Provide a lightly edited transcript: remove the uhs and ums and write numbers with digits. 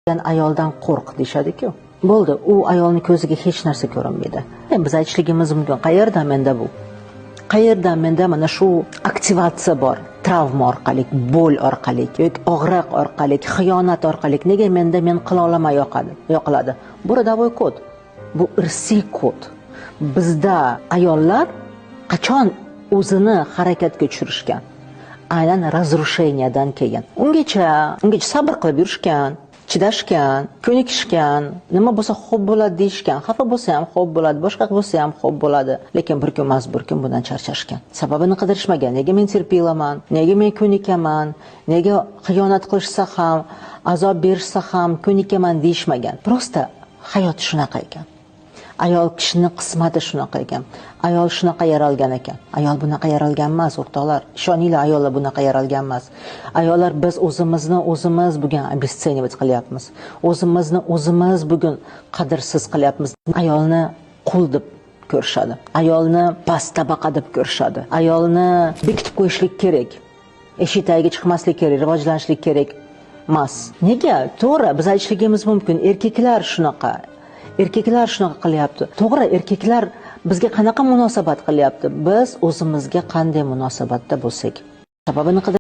Ayoldan qo'rq deyishadi-ku. Bo'ldi, u ayolni ko'ziga hech narsa ko'rinmaydi. Biz aytishligimiz mumkin: qayerdan menda bu? Qayerdan menda mana shu aktivatsiya bor? Travma orqali, боль orqali yoki og'riq orqali, xiyonat orqali nega menda "men qila olaman" yoqadi, yoqiladi? Bu родовой kod. Bu irsiy kod. Bizda ayollar qachon o'zini harakatga tushirishgan? Aynan разрушения dan keyin. Ungacha sabr qilib yurishgan, chidashgan, ko'nikishgan, nima bo'lsa xo'p bo'ladi deyishgan, xafa bo'lsa ham xo'p bo'ladi, boshqa bo'lsa ham xo'p bo'ladi. Lekin bir kun emas, bir kun bundan charchashgan. Sababini qidirishmagan. Nega men терпила man? Nega men ko'nikaman? Nega xiyonat qilishsa ham, azob berishsa ham ko'nikaman deyishmagan. Просто hayot shunaqa ekan. Ayol kishini qismati shunaqa ekan. Ayol shunaqa yaralgan ekan. Ayol bunaqa yaralgan emas, o'rtoqlar. Ishoninglar, ayollar bunaqa yaralgan emas. Ayollar, biz o'zimizni o'zimiz bugun обесценивать qilyapmiz. O'zimizni o'zimiz bugun qadrsiz qilyapmiz. Ayolni qul deb ko'rishadi. Ayolni past tabaqa deb ko'rishadi. Ayolni bekitib qo'yishlik kerak. Eshik tagiga chiqmaslik kerak, rivojlanishlik kerak emas. Nega? To'g'ri, biz aytishligimiz mumkin, erkaklar shunaqa. Erkaklar shunaqa qilyapti. To'g'ri, erkaklar bizga qanaqa munosabat qilyapti? Biz o'zimizga qanday munosabatda bo'lsak. Sababini